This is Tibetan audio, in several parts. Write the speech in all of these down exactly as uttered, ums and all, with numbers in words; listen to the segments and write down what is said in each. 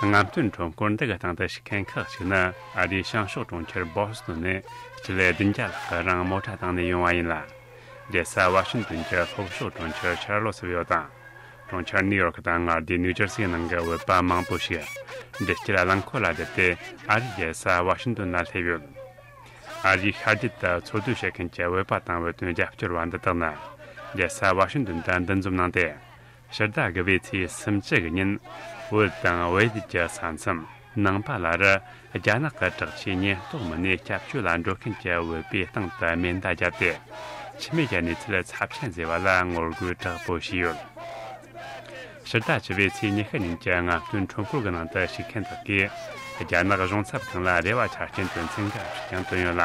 རྔམ་སྟོན་ཁྲོམ་སྐོར་འདི་གི་སྟེང་དུ་ཞུགས་མཁན་ཁག་ཅིག་ནི་ཨ་རིའི་བྱང་ཕྱོགས་གྲོང་ཁྱེར་བོ་སི་ཏོན་ནས་སྤྱི་ལེ་བདུན་བརྒྱ་ལྷག་གི་རིང་མོ་ཊ་བཏང་ནས་ཡོང་བ་ཡིན་ལ། རྒྱལ་ས་ཝ་ཤིང་ཏོན་གྱི་ལྷོ་ཕྱོགས་གྲོང་ཁྱེར་ཤར་ལོ་སི་བྷིལ་དང་། གྲོང་ཁྱེར་ནིའུ་ཡོར་ཀི་དང་མངའ་སྡེ་ནིའུ་ཇར་སིའི་ནང་གི་བོད་པ་མང་པོ་ཞིག་འགྲུལ་སྐྱེལ་རླངས་འཁོར་ལ་བསྡད་དེ་ཨ་རིའི་རྒྱལ་ས་ཝ་ཤིང་ཏོན་ལ་སླེབས་ཡོད། ཨ་རིའི་ཤར་རྒྱུད་དུ་འཚོ་སྡོད་བྱེད་མཁན་གྱི་བོད་པ་དང་བོད་དོན་རྒྱབ་སྐྱོར་བ་འདི་དག་ནི་རྒྱལ་ས་ཝ་ཤིང་ཏོན་དུ་འདུ་འཛོམས་གནང་སྟེ། ཕྱི་ཟླ་དགུ་པའི་ཚེས་སུམ་ཅུ་གི་ཉིན་བོད་དང་བལ་ཡུལ་གྱི་ས་མཚམས་ནང་པ་ལ་རུ་རྒྱ་ནག་གི་དྲག་ཆས་ཉེན་རྟོག་མི་སྣས་སྐྱབས་བཅོལ་ལ་འགྲོ་མཁན་གྱི་བོད་པའི་སྟེང་དུ་མེ་མདའ་བརྒྱབ་སྟེ། འཆི་རྨས་ཀྱི་གནས་ཚུལ་ཚབས་ཆེན་བཟོས་པ་ལ་ངོ་རྒོལ་དྲག་པོ་བྱས་ཡོད། ཕྱི་ཟླ་བཅུ་པའི་ཚེས་ཉི་ཤུ་ཉིན་གྱི་རྔམ་སྟོན་ཁྲོམ་སྐོར་གྱི་ནང་དུ་ཞུགས་མཁན་དག་གིས་རྒྱ་ནག་གཞུང་ཚབ་ཁང་ལ་རེ་བ་ཆ་རྐྱེན་དོན་ཚན་འགའ་ཞིག་ཀྱང་བཏོན་ཡོད་ལ།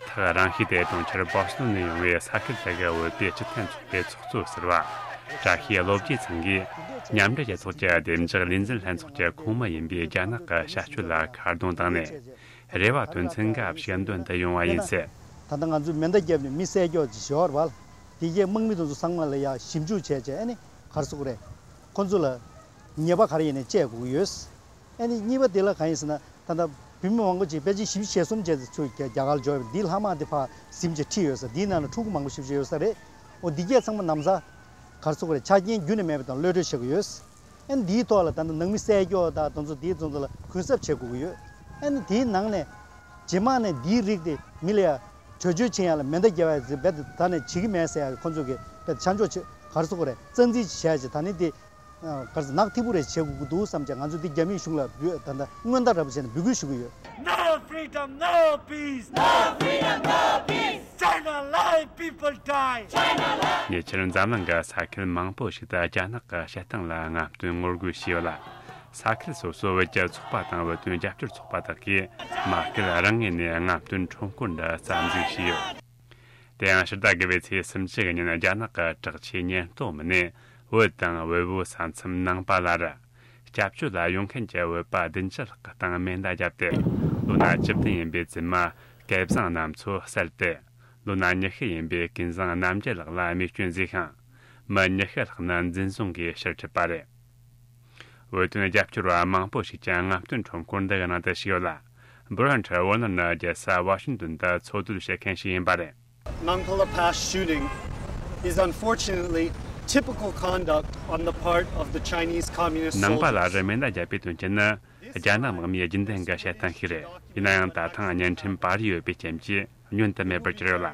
ཐག་རིང་ཤོས་དེ་གྲོང་ཁྱེར་བོ་སི་ཏོན་ནས་ཡོང་བའི་ས་ཁུལ་དེ་གའི་བོད་པའི་སྤྱི་མཐུན་ཚོགས་པའི་ཚོགས་གཙོ་ཟུར་པ་བཀྲ་ཤིས་བློ་བརྒྱུད་ཚང་གིས་མཉམ་འབྲེལ་རྒྱལ་ཚོགས་ཀྱི་བདེ་འཇགས་ལས་འཛིན་ལྷན་ཚོགས་ཀྱི་ཁོངས་མི་ཡིན་པའི་རྒྱ་ནག་གི་བྱ་སྤྱོད་ལ་ཁ་རྡུང་བཏང་ནས། རེ་བ་དོན་ཚན་འགའ་ཞིག་འདོན་དུ་ཡོང་བ་ཡིན་ཟེར། ད་ལྟ་ང་ཚོས་མེ་མདའ་བརྒྱབ་ནས་མི་བསད་སྐྱོག་ཅིག་བྱས་པ་རེད་པ། དེ་རྗེས་དམག་མི་དེ་ཚོ་ཚང་མ་ལ་ཡ་ཞིབ་འཇུག་བྱས་བྱས་ཨ་ནི་ག་རེ་ཟེར་དགོས་རེད། ཁོ་ཚོ་ལ་ཉེས་པ་ག་རེ་ཡིན་ནའི་བཅད་དགོས་ཀྱི་ཡོད། ཨ་ནི་གཉིས་པ་དེ་ལ་གང་ཡིན་ཟེར་ན་ད་ལྟ་བོད་མི་མང་པོ་ཅིག་ཕལ་ཆེར་བཞི་བཅུ་ཞེ་གསུམ་བྱས་ཚུར་རྒྱ་རྒྱ་གར་འབྱོར་བ་འདིའི་ལྷག་མ་དེ་ཕར་གཟིམ་བྱས་ཁྲིད་ཡོད་ས། འདིའི་ནང་ལ་ཕྲུ་གུ་མང་པོ་ཞེ་པོ་ཅིག་ཡོད་ས་རེད། འོ་འདི་གས་ཚང་མ་ལམ་སང་ག་རེ་ཟེར་དགོས་རེད། ཆ་རྐྱེན་རྒྱུན་ནས་མེད་པ་དང་གློད་བཀྲོལ་བྱེད་དགོས་ཡོད། ཨ་ནི་འདིའི་ཐོག་ལ་ད་ལྟ་ནང་མི་བསད་སྐྱོག་དང་དེ་ཚོ་འདིའི་ཚོ་ཚོ་ལ་གུན་གསབ་བྱེད་དགོས་ཀྱི་ཡོད། ཨ་ནི་དེའི་ནང་ནས་རྗེས་མ་ནས་འདིའི་རིགས་དེ་མི་ལ་ཡ་བྲོས་བྱོལ་ཕྱིན་ཡ་ལ་མེ་མདའ་རྒྱབ་ཡ་ཟེར་རྦད་དེ་ད་ནས་བྱེད་ཀྱི་མེད་ཟེར་ཡ་ཁོ་ཚོ་གིས་རྦད་དེ་ཆ་འཇོག་བྱེད་ག་རེ་ཟེར་དགོས་རེད། རྩ་འཛིན་བྱས་བྱས་ད་ནི་དེ་ག་རེ་ཟེར་ནག་ཐིག་པོ་རེ་བྱེད་དགོས་ཀྱི་འདུག་བསམ་བྱས་ང་ཚོ་འདི་རྒྱ་མིའི་གཞུང་ལ་འབུལ་ད་ལྟ་སྔོན་བརྡ་འདྲ་པོ་བྱས་ནས་འབོད་སྐུལ་ཞུ་གི་ཡོད། No freedom, no peace. No freedom, no peace. China life, people die. China life. ཉེ་ཆར་འཛམ་གླིང་གི་ས་ཁུལ་མང་པོ་ཞིག་ཏུ་རྒྱ་ནག་གི་བྱེད་སྟངས་ལ་རྔམ་སྟོན་ངོ་རྒོལ་བྱས་ཡོད་ལ། ས་ཁུལ་སོ་སོའི་བོད་ཀྱི་ཚོགས་པ་དང་བོད་དོན་རྒྱབ་སྐྱོར་ཚོགས་པ་དག་གིས་མ་སྐུལ་རང་ངོས་ནས་རྔམ་སྟོན་ཁྲོམ་སྐོར་འདི་རྩ་འཛུགས་བྱས་ཡོད། དེ་ཡང་ཕྱི་ཟླ་དགུ་པའི་ཚེས་སུམ་ཅུ་གི་ཉིན་རྒྱ་ནག་གི་དྲག་ཆས་ཉེན་རྟོག་མི་སྣས་བོད་དང་བལ་པོའི་ས་མཚམས་ནང་པ་ལ་རུ་སྐྱབས་བཅོལ་ལ་ཡོང་མཁན་གྱི་བོད་པ་བདུན་ཅུ་ལྷག་གི་སྟེང་མེ་མདའ་བརྒྱབ་སྟེ། ལོ་ན་བཅུ་བདུན་ཡིན་པའི་བཙུན་མ་སྐལ་བཟང་རྣམ་མཚོ་བསད་དེ། ལོ་ན་ཉི་ཤུ་ཡིན་པའི་ཀུན་བཟང་རྣམ་རྒྱལ་ལགས་ལ་རྨས་སྐྱོན་བཟོས་ཤིང་། མི་ཉི་ཤུ་ལྷག་ནི་འཛིན་བཟུང་གིས་ཕྱིར་ཁྲིད་པ་རེད། བོད་དོན་རྒྱབ་སྐྱོར་བ་མང་པོ་ཞིག་ཀྱང་རྔམ་སྟོན་ཁྲོམ་སྐོར་འདི་གི་ནང་དུ་ཞུགས་ཡོད་ལ། Brent Warner ནི་རྒྱལ་ས་ཝ་ཤིང་ཏོན་དུ་འཚོ་སྡོད་བྱེད་མཁན་ཞིག་ཡིན་པ་རེད། Nangpala Pass shooting is unfortunately typical conduct on the part of the Chinese Communist soldiers. ནང་པ་ལ་རུ་མེ་མདའ་བརྒྱབ་པའི་དོན་རྐྱེན་ནི་རྒྱ་ནག་དམག་མིའི་རྒྱུན་ལྡན་གྱི་བྱེད་སྟངས་ཤིག་རེད། ཡིན་ན་ཡང་ད་ཐེངས་བརྙན་འཕྲིན་པར་ཡོད་པའི་རྐྱེན་གྱིས་བསྙོན་དུ་མེད་པར་གྱུར་ཡོད་ལ།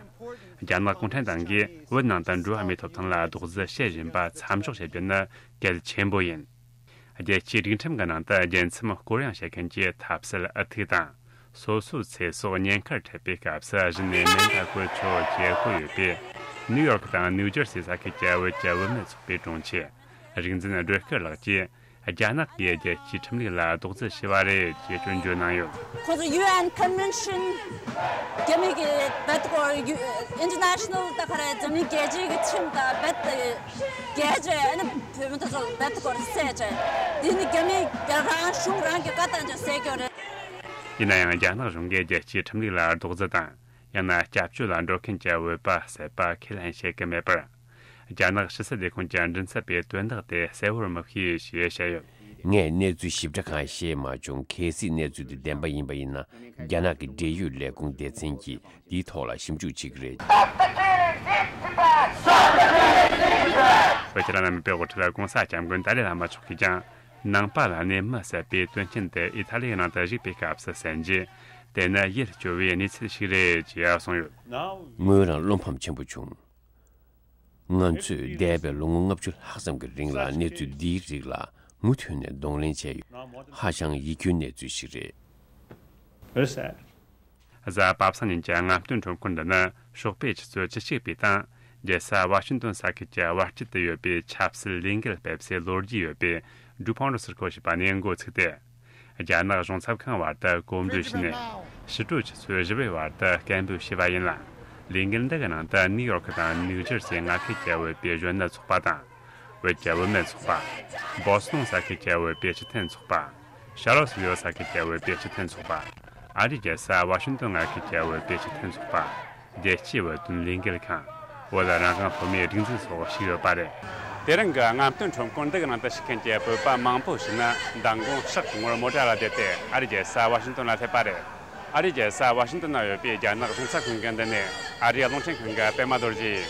རྒྱ་ནག་གུང་ཁྲན་ཏང་གིས་བོད་ནང་དུ་འགྲོ་བ་མིའི་ཐོབ་ཐང་ལ་རྡོག་རྫིས་བྱེད་བཞིན་པ་མཚམས་འཇོག་བྱེད་རྒྱུ་ནི་གལ་ཆེན་པོ་ཡིན། རྒྱལ་སྤྱིའི་སྒྲིག་ཁྲིམས་ཀྱི་ནང་དུ་རྒྱལ་མཚམས་སྐོར་གཡེང་བྱེད་མཁན་གྱི་ཐབས་ཟད་འུ་ཐུག་དང་། སོ་སོའི་ཚེ་སྲོག་ཉེན་ཁར་འཕྲད་པའི་སྐབས་སུ་གཞི་ནས་མེ་མདའ་བཀོལ་ཆོག་ཅེས་བཀོད་ཡོད་པས། ནིའུ་ཡོར་ཀི་དང་ནིའུ་ཇར་སི་ས་ཁུལ་གྱི་བོད་ཀྱི་བུད་མེད་ཚོགས་པའི་དྲུང་ཆེ་རིག་འཛིན་སྒྲོལ་དཀར་ལགས་ཀྱིས། རྒྱ་ནག་གིས་རྒྱལ་སྤྱིའི་ཁྲིམས་ལུགས་ལ་རྡོག་རྫིས་བྱས་པ་རེད་ཅེས་སྐྱོན་བརྗོད་གནང་ཡོད། ཁོ་ཚོ་ཡུ་ཨེན་ཀོན་ཝེན་ཤན་རྒྱ་མི་གི་རྦད་དེ་སྐོར་ཡུ་ཨིན་ཊར་ནེ་ཤ་ནལ་ད་ག་རེ་འཛམ་གླིང་རྒྱལ་སྤྱིའི་གི་ཁྲིམས་དང་རྦད་དེ་རྒྱལ་སྤྱི་ཨ་ནི་བོད་མི་དེ་ཚོ་རྦད་དེ་སྐོར་བསད་བྱས། འདི་ནི་རྒྱ་མི་རྒྱ་རང་གཞུང་རང་གི་བཀའ་བཏང་བྱས་བསད་རྒྱུ་རེད། ཡིན་ན་ཡང་རྒྱ་ནག་གཞུང་གིས་རྒྱལ་སྤྱིའི་ཁྲིམས་ལུགས་ལ་རྡོག་རྫིས་དང་། ཡང་ན་སྐྱབས་བཅོལ་ལ་འགྲོ་མཁན་གྱི་བོད་པ་བསད་པ་ཁས་ལེན་བྱེད་ཀྱི་མེད་པར། རྒྱ་ནག་ཕྱི་སྲིད་ལས་ཁུངས་ཀྱི་མགྲིན་ཚབ་པས་དོན་དག་དེ་གསལ་བོར་མི་ཤེས་ཞེས་བཤད་ཡོད། ངས་གནས་ཚུལ་ཞིབ་ཕྲ་གང་ཤེས་མ་བྱུང་། གལ་སྲིད་གནས་ཚུལ་དེ་བདེན་པ་ཡིན་པ་ཡིན་ན། རྒྱ་ནག་གི་འབྲེལ་ཡོད་ལས་ཁུངས་སྡེ་ཚན་གྱིས་འདིའི་ཐོག་ལ་ཞིབ་འཇུག་བྱེད་ཀྱི་རེད། བོད་ཕྱི་ནང་མི་སྤེལ་འགོ་ཁྲིད་༧གོང་ས་༧སྐྱབས་མགོན་ཏཱ་ལའི་བླ་མ་མཆོག་གིས་ཀྱང་། ནང་པ་ལ་ནས་མི་བསད་པའི་དོན་རྐྱེན་དེ་ཨི་ཐ་ལིའི་ནང་དུ་བཞུགས་པའི་སྐབས་སུ་གསན་རྗེས། དེ་ནི་ཡིད་སྐྱོ་བའི་གནས་ཚུལ་ཞིག་རེད་ཅེས་གསུངས་ཡོད། ངོས་རང་བློ་ཕམ་ཆེན་པོ་བྱུང་། ང་ཚོས་འདས་པའི་ལོ་ངོ་ལྔ་བཅུ་ལྷག་ཙམ་གྱི་རིང་ལ་གནས་ཚུལ་འདིའི་རིགས་ལ་མུ་མཐུད་ནས་གདོང་ལེན་བྱས་ཡོད། ཧ་ཅང་ཡིད་སྐྱོའི་གནས་ཚུལ་ཞིག་རེད། Very sad. གཟའ་པ་སངས་ཉིན་གྱི་རྔམ་སྟོན་ཁྲོམ་སྐོར་འདི་ནི་ཞོགས་པའི་ཆུ་ཚོད་བཅུ་གཅིག་པའི་སྟེང་རྒྱལ་ས་ཝ་ཤིང་ཏོན་ས་ཁུལ་གྱི་བར་དཀྱིལ་དུ་ཡོད་པའི་ཆབ་སྲིད་ལས་འགུལ་སྤེལ་སའི་ལོ་རྒྱུས་ཡོད་པའི་ཌུ་ཕོང་ཌུ་སིར་ཁོ་ཞེས་པ་ནས་འགོ་ཚུགས་ཏེ། རྒྱ་ནག་གཞུང་ཚབ་ཁང་བར་དུ་གོམ་བགྲོད་བྱས་ནས་ཕྱི་དྲོ་ཆུ་ཚོད་བཞི་པའི་བར་དུ་སྐད་འབོད་བྱས་པ་ཡིན་ལ། ལས་འགུལ་འདི་གི་ནང་དུ་ནིའུ་ཡོར་ཀི་དང་ནིའུ་ཇར་སི་མངའ་ཁུལ་གྱི་བོད་པའི་གཞོན་ནུ་ཚོགས་པ་དང་། བོད་ཀྱི་བུད་མེད་ཚོགས་པ། བོ་སི་ཊོན་ས་ཁུལ་གྱི་བོད་པའི་སྤྱི་མཐུན་ཚོགས་པ། ཤར་ལྷོ་སི་ཝི་ལ་ས་ཁུལ་གྱི་བོད་པའི་སྤྱི་མཐུན་ཚོགས་པ། ཨ་རིའི་རྒྱལ་ས་ཝ་ཤིང་ཏོན་མངའ་ཁུལ་གྱི་བོད་པའི་སྤྱི་མཐུན་ཚོགས་པ། རྒྱལ་སྤྱིའི་བོད་དོན་ལས་འགུལ་ཁང་། བོད་རང་དབང་སློབ་མའི་སྒྲིག་འཛུགས་སོགས་ཞུགས་ཡོད་པ་རེད། དེ་རིང་གི་རྔམ་སྟོན་ཁྲོམ་སྐོར་འདི་གི་ནང་དུ་ཞུགས་མཁན་གྱི་བོད་པ་མང་པོ་ཞིག་ནི་མདང་དགོང་ཧྲག་གི་ངོར་མོ་ཊ་ལ་བསྡད་དེ་ཨ་རིའི་རྒྱལ་ས་ཝ་ཤིང་ཏོན་ལ་སླེབས་པ་རེད། ཨ་རིའི་རྒྱལ་ས་ཝ་ཤིང་ཏོན་ན་ཡོད་པའི་རྒྱ་ནག་གཞུང་ཚབ་ཁང་གི་མདུན་ནས་ཨ་རིའི་རླུང་འཕྲིན་ཁང་གི་པད་མ་རྡོ་རྗེ་ཡིན།